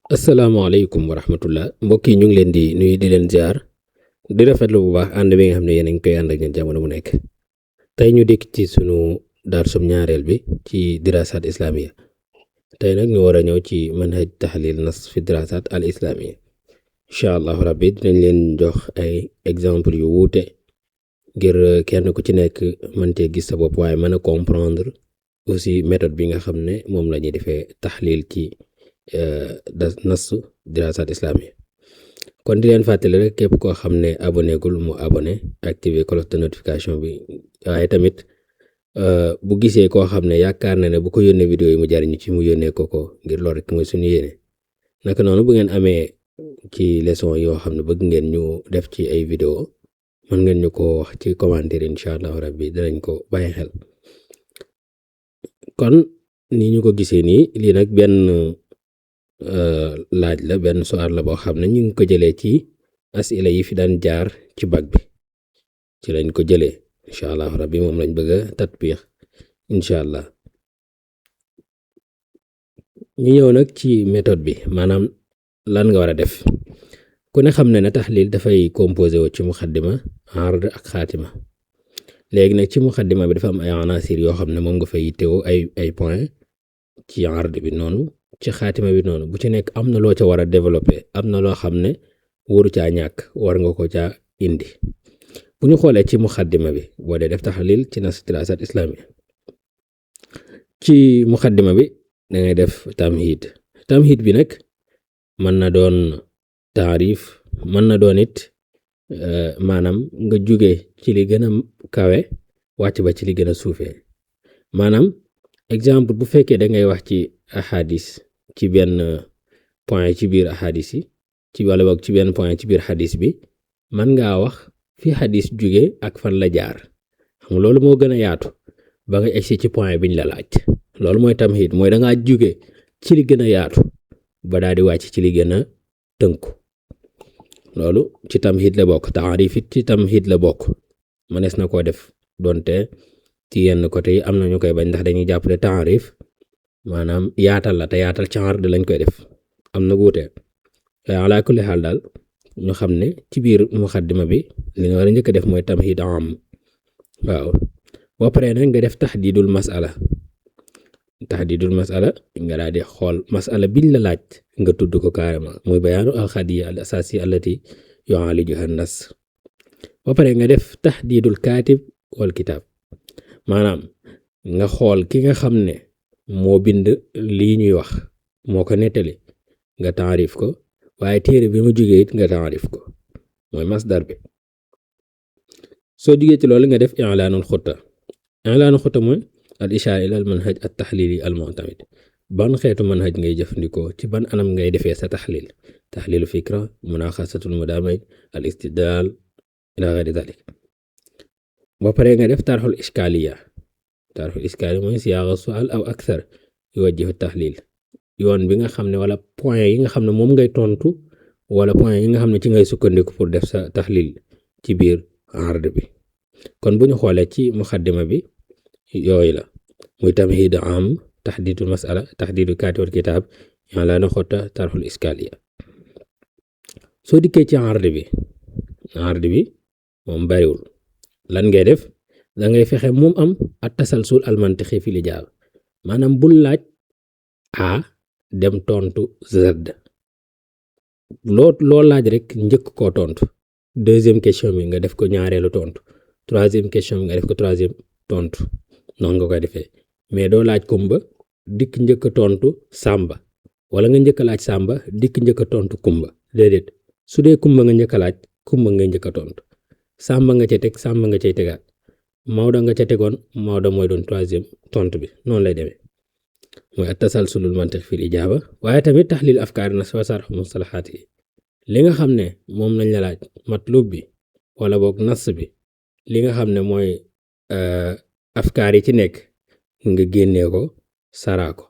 asalaamaaleykum wa rahmatullah mbokk yi ñu ngi leen di nuyu di leen ziar di rafetlu bu baax ànd bi nga xam ne yéen a ngi koy ànd ak ñun jamono mu nekk tey ñu dikk ci sunu darsum ñaareel bi ci dirasat islamiya tey nag ñu war a ñëw ci manhaj tahlil nas fi dirasat al islamiya incha allahu rabbi dinañ leen jox ay exemple yu wuute ngir kenn ku ci nekk mën cee gis sa bopp waaye mën a comprendre aussi méthode bi nga xam ne moom la ñuy defee tahlil ci nas dirasat islamiya kon di leen fàttali rek képp koo xam ne abonné gul mu abonné activer cloche de notification bi waaye tamit bu gisee koo xam ne yaakaar na ne bu ko yónnee vidéo yi mu jariñu ci mu yónnee ko ngir loolu rek mooy suñu yéene naka noonu bu ngeen amee ci leçon yoo xam ne bëgg ngeen ñu def ci ay vidéo mën ngeen ñu ko wax ci commentaire incha allahu rabbi danañ ko bàyyi xel kon ni ñu ko gisee nii lii nag benn laaj la benn soir la boo xam ne ñu ngi ko jëlee ci asila yi fi daan jaar ci bac bi ci lañ ko jëlee incha allah rabbi moom lañ bëgg a tatbiix incha allah ñu ñëw nag ci méthode bi maanaam lan nga war a def ku ne xam ne ne taxlil dafay composé wu ci muxaddima ard ak xaatima léegi nag ci muxaddima bi dafa am ay anasir yoo xam ne moom nga fay yittewoo ay point ci ard bi noonu ci xaatima bi noonu bu ci nekk am na loo ca war a développer am na loo xam ne waru caa ñàkk war nga ko caa indi bu ñu xoolee ci muxaddima bi boo dee def taxlil ci nas dirasat islamiya ci muxaddima bi da ngay def tamhid bi nag mën na doon taarif mën na doon it maanaam nga jóge ci li gën a kawe wàcc ba ci li gën a suufee maanaam exemple bu fekkee da ngay wax ci ahadis ci benn point ci biir ahadis yi ci wala boog ci benn point ci biir hadis bi man ngaa wax fi hadis jóge ak fan la jaar xam loolu moo gën a yaatu ba nga egsi ci point biñ la laaj loolu mooy tamhid mooy da ngaa jóge ci li gën a yaatu ba daal di wàcc ci li gën a tënku loolu ci tamhid la bokk taarif it ci tamhid la bokk mënees na koo def donte ci yenn côté yi am na ñu koy bañ ndax dañuy jàppale taarif maanaam yaatal la te yaatal ci ard lañ koy def am na wuute ala kulli xaal daal ñu xam ne ci biir muxaddima bi li nga war a njëkk a def mooy tamhid am waaw boo paree nag nga def taxdiidul masala nga daal di xool masala biñ la laaj nga tudd ko carrément muy bayaanu alxadiya al asasi allati yu'alijuha nas ba pare nga def taxdiidul kaatib wal kitaab maanaam nga xool ki nga xam ne moo bind lii ñuy wax moo ko nettali nga taarif ko waaye téere bi mu jógee it nga taarif ko mooy masdar bi soo jógee ci loolu nga def i'laanul xutta mooy al ishaara ila al manhaj at taxlili al mu'tamid ban xeetu manhaj ngay jëfandikoo ci ban anam ngay defee sa taxlilu fikra munaxasatul mudamain al istidlal ila ghairi dalik ba pare nga def tarxul iskaliya mooy siyaaga sual aw akthar yuwajjihu taxlil yoon bi nga xam ne wala point yi nga xam ne moom ngay tontu wala point yi nga xam ne ci ngay sukkandiku pour def sa taxlil ci biir ard bi kon bu ñu xoolee ci muxaddima bi yooyu la muy tamhid am taxdiidul masala taxdiidu kaatib wal kitaab i'laanu xutta tarxul iskaliya soo dikkee ci ard bi moom bariwul lan ngay def da ngay fexe moom am at tasalsul al mantiqi fi lijaaba maanaam bul laaj a dem tontu z loo laaj rek njëkk koo tontu deuxième question bi nga def ko ñaareelu tontu troisième question bi nga def ko troisième tontu noonu nga koy defee mais doo laaj kumba dikk njëkk a tontu sàmba wala nga njëkk a laaj sàmba dikk njëkk a tontu kumba déedéet su dee kumba nga njëkk a laaj kumba nga njëkk a tontu sàmba nga ca teg sàmba nga cay tegaat Maodo nga ca tegoon Maodo mooy doon troisième tontu bi noonu lay demee mooy at tasalsulul mantiq fil ijaaba waaye tamit taxlil afkaar nas wa sarx mustalahaat yi li nga xam ne moom lañ la laaj matlub bi wala boog nas bi li nga xam ne mooy afkaar yi ci nekk nga génnee ko saraa ko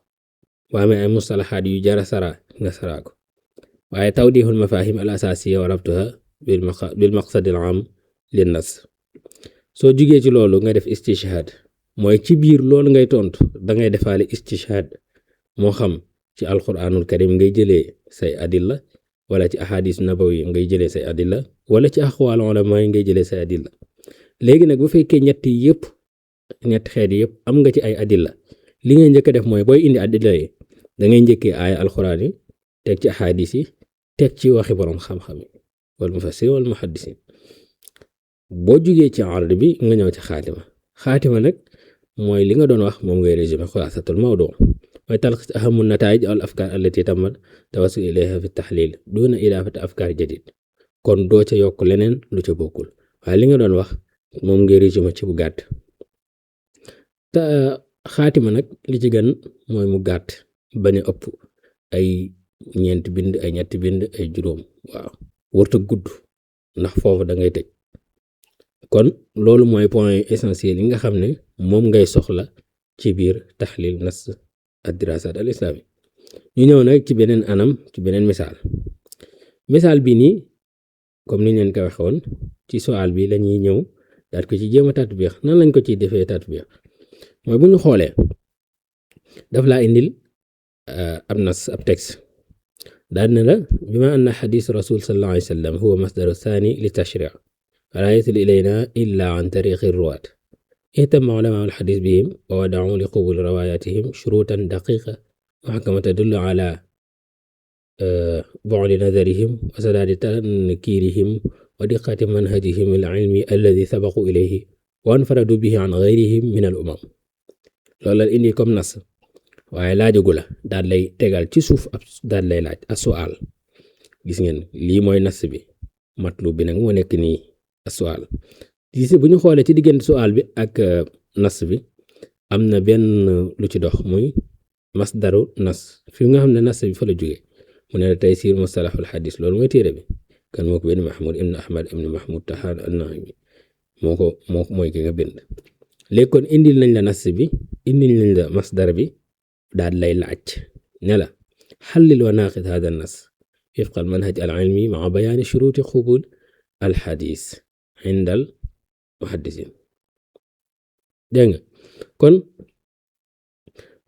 boo amee ay mustalahaat yu jara saraa nga saraa ko waaye tawdihul mafahim al asasiya wa rabtuha bil maqsad al am lin nas soo jugee ci loolu nga def istishhad mooy ci biir loolu ngay tontu da ngay defaale istishhad moo xam ci alquranul karim ngay jëlee say adilla wala ci ahadis nabawi ngay jëlee say adilla wala ci aqwal ulama ngay jëlee say adilla léegi nag bu fekkee ñetti xeet yëpp am nga ci ay adilla li ngay njëkk a def mooy booy indi adilla yi da ngay njëkkee aaya alquran yi teg ci ahadis yi teg ci waxi borom xam-xam yi wal mufassir wal muhaddisin boo jugee ci ard bi nga ñëw ci xaatima nag mooy li nga doon wax moom ngay résumé xulaasatul mawdu mooy talxis ahamu nataij al afkaar allati tammat tawassul ilayha fi taxlil duna idaafati afkaar jadid kon doo ca yokk leneen lu ca bokkul waaye li nga doon wax moom ngay résumé ci bu gàtt te xaatima nag li ci gën mooy mu gàtt bañ a ëpp ay ñeenti bind ay ñetti bind ay juróom waaw warta gudd ndax foofu da ngay tëj kon loolu mooy point essentiel yi nga xam ne moom ngay soxla ci biir taxlil nas ad-dirasat al islami ñu ñëw nag ci beneen anam ci beneen misaal bi nii comme ni leen ko waxoon ci soal bi lañuy ñëw daal ko ci jéem a tatbiq nan lañ ko ciy defee tatbiq mooy bu ñu xoolee daf laa indil ab nas ab texte daal ne la bima anna xadis rasul sallallahu alayhi wa sallam huwa masdaru thani li tashri' wala yasil ilayna illa an tariqi ruwaat اهتم علماء الحديث بهم ووضعوا لقبول رواياتهم شروطا دقيقة محكمة تدل على بعد نظرهم وسداد تنكيرهم ودقة منهجهم العلمي الذي سبقوا إليه وانفردوا به عن غيرهم من الأمم loolu la indi comme nas waaye laajagu la daal lay tegal ci suuf ab daal lay laaj as-su'aal gis ngeen lii mooy nas bi matlub bi nag moo nekk nii as-su'aal bu ñu xoolee ci diggante su'aal bi ak nas bi am na benn lu ci dox muy masdaru nas fi nga xam ne nas bi fa la jógee mu ne la Taysiir mustalahul xadis loolu mooy téere bi kan moo ko bind Mahmoud ibn Ahmad ibn Mahmoud Tahan an-Naimi mooy ki nga bind léegi kon indil nañ la nas bi indil nañ la masdar bi daal lay laaj ne la xallil wa naaqid hada nas wifqa al manhaj al ilmi maa bayaani shuruuti qubul al xadis indal muhaddisin dégg nga kon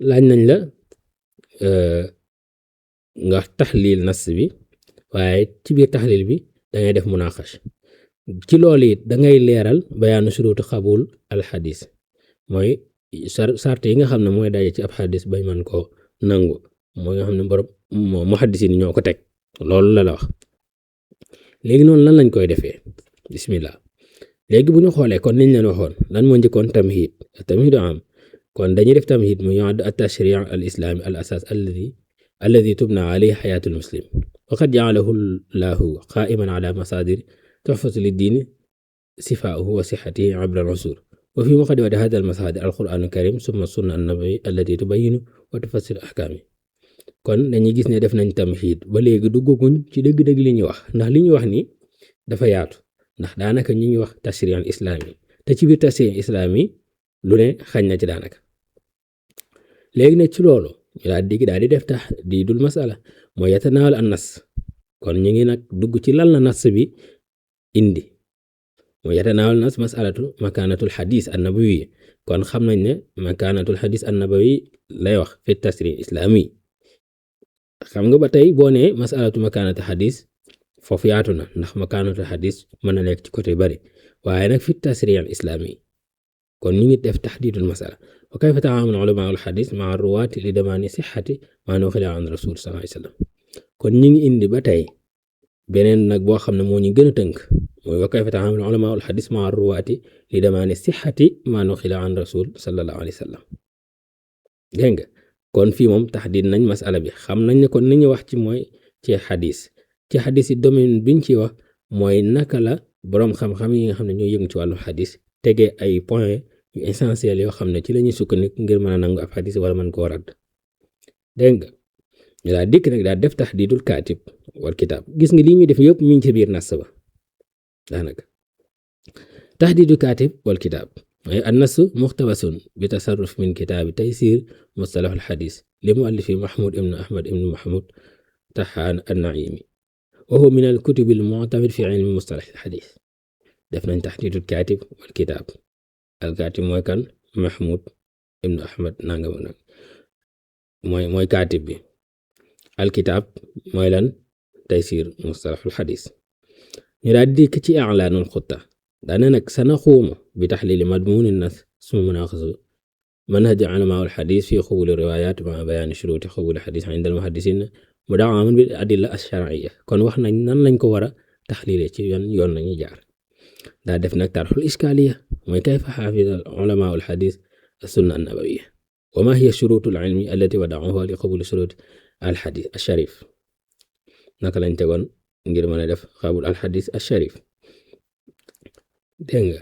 laaj nañ la nga taxlil nas bi waaye ci biir taxlil bi dangay def munaqash ci loolu it dangay leeral bayaanu shuruuti qabul al xadis mooy sart yi nga xam ne mooy daje ci ab xadis bañ man koo nangu mooy nga xam ne borom muhaddisin ñoo ko teg loolu la wax léegi noonu lan lañ koy defee bismillah léegi bu ñu xoolee kon niñ leen waxoon lan moo njëkkoon tamhid am kon dañuy def tamhid mu yu'addu at-tashri' al-islami al-asas alladi tubna alayhi xayaatu al-muslim wa qad ja'alahu llahu qa'iman ala masadir tuhfatu lid-din sifa'uhu wa sihhatihi 'abra al-'usur wa fi muqaddimati hadha al-masadir al-Qur'an al-karim summa sunna an-nabawi allati tubayyinu wa tufassiru ahkami kon dañuy gis ne def nañ tamhid ba léegi dugguñ ci dëgg-dëgg li ñuy wax ndax li ñuy wax ni dafa yaatu ndax daanaka ñi ngi wax tashri' al-islami te ci biir tashri' islami lu ne xañ na ci daanaka léegi nag ci loolu ñu daal di def tahdidul masala mooy yatanaawal an nas kon ñu ngi nag dugg ci lan la nas bi indi mooy yatanaawal nas masalatu makanatul xadis annabawi kon xam nañ ne makanatul xadis annabawi lay wax fi tashri' islami xam nga ba tey boo nee masalatu makanatul xadis foofu yaatu na ndax makanatul xadis mën na nekk ci côté bari waaye nag fi tashri' al islami kon ñu ngi def tahdidul masala wa kayfa ta'amul ulama al hadith ma'a ruwaati li damaani sihhati ma nuqila an rasul sallallahu alayhi wasallam kon ñu ngi indi ba tey beneen nag boo xam ne moo ñu gën a tënk mooy wa kayfa ta'amul ulama al hadith ma'a ruwaati li damaani sihhati ma nuqila an rasul sallallahu alayhi wasallam dégg nga kon fii moom tahdid nañ masala bi xam nañ ne kon ni ñu wax ci mooy ci xadis yi domaine biñ ci wax mooy naka la boroom xam-xam yi nga xam ne ñoo yëngu ci wàllu xadis tegee ay point yu essentiel yoo xam ne ci la ñuy sukkandiku ngir mën a nangu ab xadis wala mën koo radd dégg nga ñu daal dikk nag daal def taxdiidul kaatib wal kitaab gis nga lii ñuy def yëpp mi ngi ci biir nas ba daanaka taxdiidul kaatib wal kitaab ay an-nas muxtabasun bi tasarruf min kitaabi Taysiir mustalah al-xadis li muallifi Mahmoud ibn Ahmad ibn Mahmoud Tahan an-Naimi wa huwa min al-kutub al-mu'tamad fi ilmi mustalah al-xadis def nañ taxdiidul kaatib wal kitaab al-kaatib mooy kan Mahmoud ibn Ahmad nangam mooy kaatib bi alkitab mooy lan taysir mustalahul xadis ñu daal dikk ci i'laanul xutta daane nag sanaxuumu bi taxliili madmuuni nas suma munaaqisu manhaj ulamaa al xadis fi xubuli riwaayaat ma bayaani shuruuti xubuli xadis inda al muhaddisiin mudaawaman bil adilla ash-shar'iyya kon wax nañ nan lañ ko war a taxliile ci yoon nañu jaar daa def nag tarxul iskaaliya mooy kayfa xaafida ulamaa al xadis as-sunna an-nabawiyya wa ma hiya shuruutu al-ilmi allati wada'uha li qabuli shuruuti al-xadis ash-sharif naka lañ tegoon ngir mën a def qabul al-xadis ash-sharif dégg nga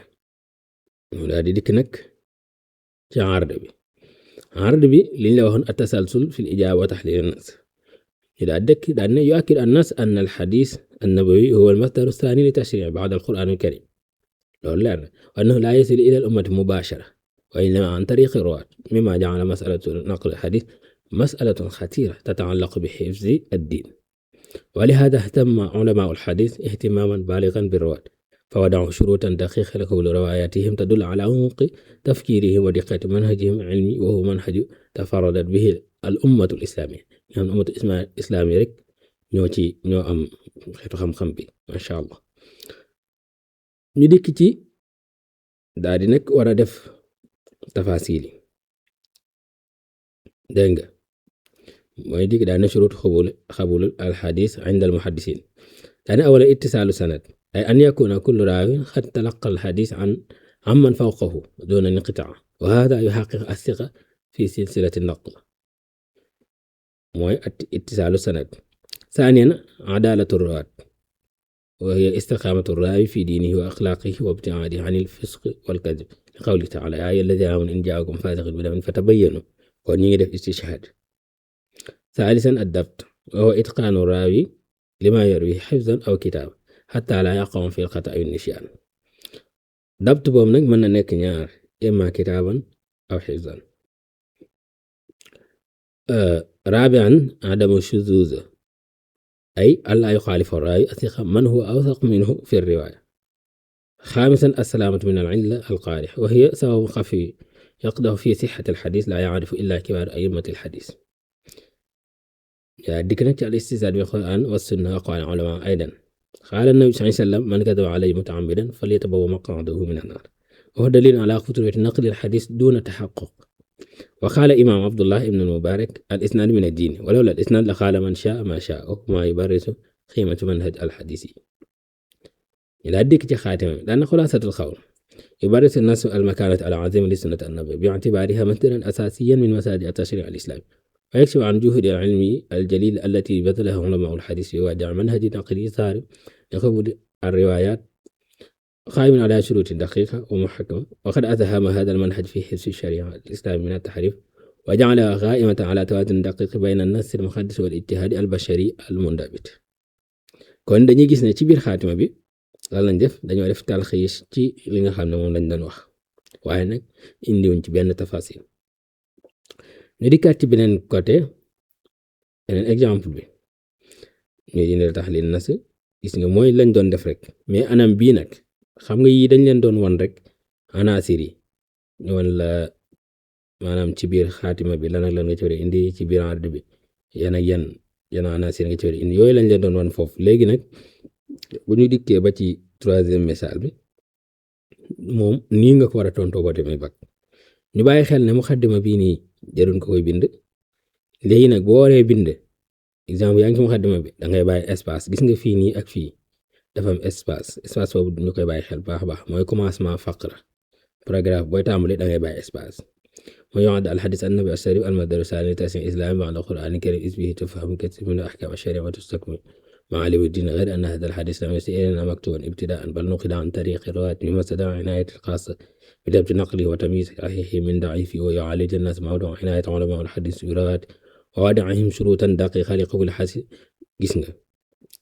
mu daal di dikk nag ci ard bi liñ la waxoon at-tasalsul fil ijaaba wa taxliil an-nas ñu daal dëkk daal ne yu'akkid an-nas anna al-xadis an-nabawi huwa al-masdar ath-thani li tashrii' ba'da al-qur'an al-karim loolu leer na wa annahu laa yasilu ila al-ummati mubaashara wa innama an tariqi ruwaat mimma ja'ala mas'alatu naql al-xadis mas'alatun xatiira tata'allaqu bi hifzi ad-diin wa lihaadha ihtamma ulamaa al-xadis ihtimaaman baaligan bir-ruwaat فوضعوا شروطا دقيقة لقبول رواياتهم تدل على عمق تفكيرهم ودقة منهجهم العلمي وهو منهج تفردت به الأمة الإسلامية يعني الأمة الإسلامية rek ñoo am xeetu xam-xam bi masha Allah ñu dikk ci daal di nag war a def tafaasiil yi dégg nga mooy dikk daal ne shurut xabul al-xadis inda al-muhaddisiin daane awala ittisaalu sanad أي أن يكون كل راوي قد تلقى الحديث عمن فوقه دون انقطاع وهذا يحقق الثقة في سلسلة النقل mooy اتصال السند ثانيا عدالة الرواة وهي استقامة الراوي في دينه وأخلاقه وابتعاده عن الفسق والكذب لقوله تعالى يا أيها الذين آمنوا إن جاءكم فاسق بنبأ فتبينوا kon ñu ngi def istishhaad ثالثا الضبط وهو إتقان الراوي لما يروي حفظا أو كتابة حتى لا يقع في الخطأ والنسيان dabt boobu nag mën na nekk ñaar imma kitaaban aw xifzan رابعا عدم الشذوذ أي ألا يخالف الراوي الثقة من هو أوثق منه في الرواية خامسا السلامة من العلة القادحة وهي سبب خفي يقدح في صحة الحديث لا يعرف إلا كبار أئمة الحديث ديكنا الاستزاد بالقرآن والسنة أقوال العلماء أيضا قال النبي صلى الله عليه وسلم من كذب علي متعمدا فليتبوأ مقعده من النار وهو دليل على خطورة نقل الحديث دون تحقق وقال إمام عبد الله بن المبارك الإسناد من الدين ولولا الإسناد لقال من شاء ما شاء وما يبرز قيمة منهج الحديث إلى ديك خاتمة لأن خلاصة القول يبرز الناس المكانة العظيمة لسنة النبي باعتبارها مثلا أساسيا من مساجد التشريع الإسلامي ويكشف عن جهد العلم الجليل التي بذلها علماء الحديث في وضع منهج نقلي صارم يقبل الروايات قائم على شروط دقيقة ومحكمة وقد أذهب هذا المنهج في حفظ الشريعة الإسلامية من التحريف وجعلها قائمة على توازن دقيق بين النص المقدس والاجتهاد البشري المنضبط kon dañuy gis ne ci biir xaatima bi lan lañ def dañoo def talxiis ci li nga xam ne moom lañ doon wax waaye nag indiwuñ ci benn tafasil ñu dikkaat ci beneen côté beneen exemple bi ñu indi taxliil nas gis nga mooy lañ doon def rek mais anam bii nag xam nga yii dañ leen doon wan rek anaasir yi ñu wan la maanaam ci biir xaatima bi lan ak lan nga ci war a indi ci biir ard bi yan ak yan anaasir nga ci war a indi yooyu lañ leen doon wan foofu léegi nag bu ñu dikkee ba ci troisième message bi moom nii nga ko war a tontoo boo demee bak ñu bàyyi xel ne muxaddima bii nii jarul ko koy bind léegi nag boo waree bind exemple yaa ngi ci muxaddima bi da ngay bàyyi espace gis nga fii nii ak fii dafa am espace boobu ñu koy bàyyi xel baax a baax mooy commencement faqra paragraphe booy tàmbali da ngay bàyyi espace mooy yoxad al hadis annabi asharif al madaru sani tasin islami ba'da qur'an karim isbihi tafahum kathir min ahkam ash-shari'a wa tastakmil معالم الدين غير أن هذا الحديث لم يصل إلينا مكتوبا ابتداء بل نقل عن طريق الرواة مما استدعى عناية الخاصة بضبط نقله وتمييز صحيحه من ضعيفه ويعالج الناس موضوع عناية علماء الحديث برواة ووضعهم شروطا دقيقة لقبول الحديث gis nga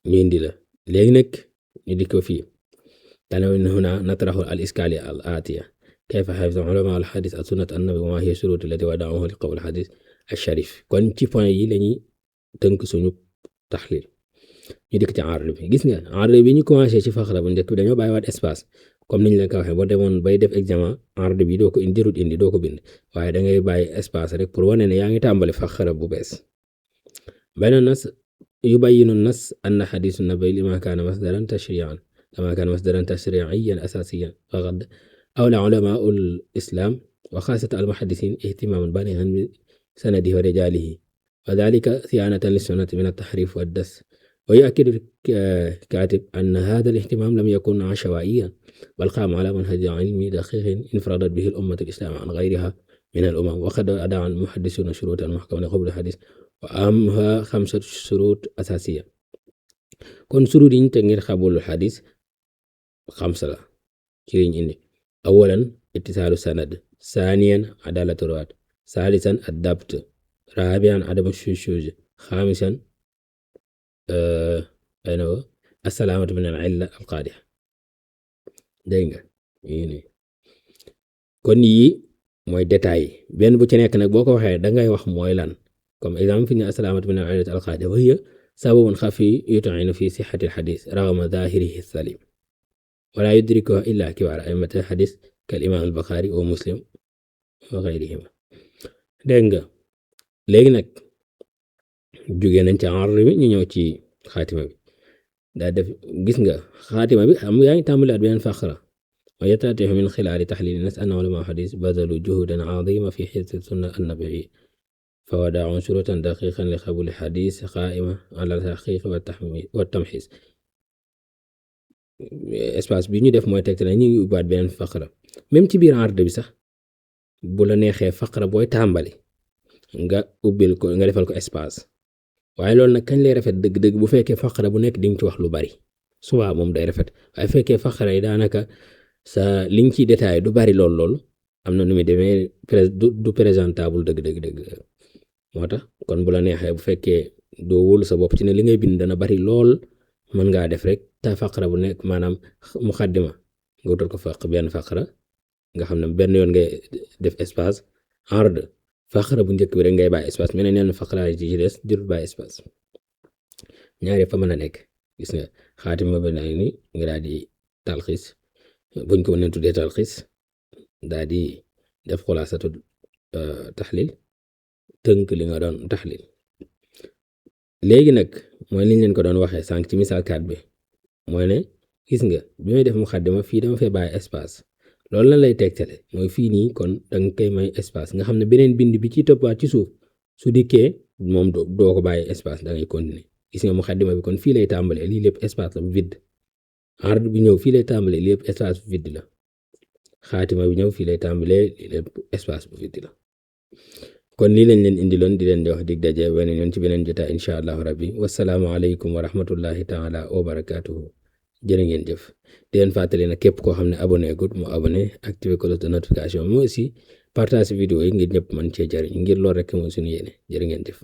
ñu indi la léegi nag ñu di ko fii تناول هنا نطرح الإشكالية الآتية كيف حفظ علماء الحديث سنة النبي وما هي الشروط التي وضعوها لقبول الحديث الشريف kon ci point yi lañuy tënk suñu taxliil ñu dikk ci aarle bi gis nga aarle bi ñu commencé ci faxra bu njëkk bi dañoo bàyyiwaat espace comme niñ la ko waxee boo demoon bay def examen aarle bi doo ko indi doo ko bind waaye da ngay bàyyi espace rek pour wane ne yaa ngi tàmbali faxra bu bees بين النص يبين النص أن حديث النبي لما كان مصدرا تشريعا لما كان مصدرا تشريعيا أساسيا فقد أولى علماء الإسلام وخاصة المحدثين اهتماما بالغا بسنده ورجاله وذلك صيانة للسنة من التحريف والدس ويؤكد الكاتب أن هذا الاهتمام لم يكن عشوائيا بل قام على منهج علمي دقيق انفردت به الأمة الإسلام عن غيرها من الأمم وقد أدعى المحدثون شروطا محكمة لقبول الحديث وأهمها 5 شروط أساسية kon surut yi ñu teg ngir xabul xadis 5 la ci liñ indi awalan ittisaalu sanad ثانيا عدالة الرواة ثالثا الضبط رابعا عدم الشذوذ خامسا السلامة من العلة القادحة dégg nga yii nii kon yii mooy détail benn bu ci nekk nag boo ko waxee dangay wax mooy lan comme exemple fi ñu asalaamatu min al-illati al-qaadiha wa hiya sababun xafi yut'inu fi sixati al-xadis ragma zaahirihi salim wala yudrikuha illa kibaar a'immati al-xadis kal imaam al-Buxaari wa Muslim wa gayrihima dégg nga léegi nag jógee nañ ci arr bi ñu ñëw ci xaatima bi daa def gis nga xaatima bi xam yaa ngi tàmbali at beneen faqra wa yataatihu min xilaali taxliili nas anna ulamaa xadis bazalu juhudan azima fi xifdi sunna annabawiyya fa wadaau shuruutan daqiiqan li qabuli xadis qaa'ima ala al-taxqiiq wa tamxiis espace bi ñu def mooy tegte na ñu ngi ubbaat beneen faqra même ci biir ard bi sax bu la neexee faqra booy tàmbali nga ubbil ko nga defal ko espace waaye loolu nag kañ lay rafet dëgg-dëgg bu fekkee faqra bu nekk di nga ci wax lu bari suba moom day rafet waaye fekkee faqra yi daanaka sa liñ ci détaillé du bari lool am na nu muy demee du présentable dëgg moo tax kon bu la neexee bu fekkee doo wóolu sa bopp ci ne li ngay bind dana bari lool mën ngaa def rek ta faqra bu nekk maanaam muqaddima nga wutal ko benn faqra nga xam ne benn yoon ngay def espace ard faqra bu njëkk bi rek ngay bàyyi espace mel ne neen faqra yi ci des jërul bàyyi espace ñaari fa mën a nekk gis nga xaatima ba naa ni nga daal di talxiis buñ ko mën a tuddee talxiis daal di def xulaasatu taxlil tënk li nga doon taxlil léegi nag mooy liñ leen ko doon waxee sànq ci misaal 4 bi mooy ne gis nga bi may def muqaddima fii dama fay bàyyi espace loolu lan lay tegtale mooy fii nii kon danga koy may espace nga xam ne beneen bind bi ci toppaat ci suuf su dikkee moom doo ko bàyyi espace da ngay continuer gis nga muqaddima bi kon fii lay tàmbalee lii lépp espace la bu vide ard bi ñëw fii lay tàmbalee lii lépp espace bu vide la xaatima bi ñëw fii lay tàmbalee lii lépp espace bu vide la kon lii lañ leen indiloon di leen di wax dig daje weneen yoon ci beneen jotaay incha allahu rabbi wasalaamu aleykum wa rahmatullahi taala wa barakaatuhu jërë ngeen jëf di leen fàttali nag képp koo xam ne abonné gut mu abonné activé cloche de notification mais aussi partage vidéo yi ngir ñëpp mën cee jariñ ngir loolu rek mooy suñu yéene jërë ngeen jëf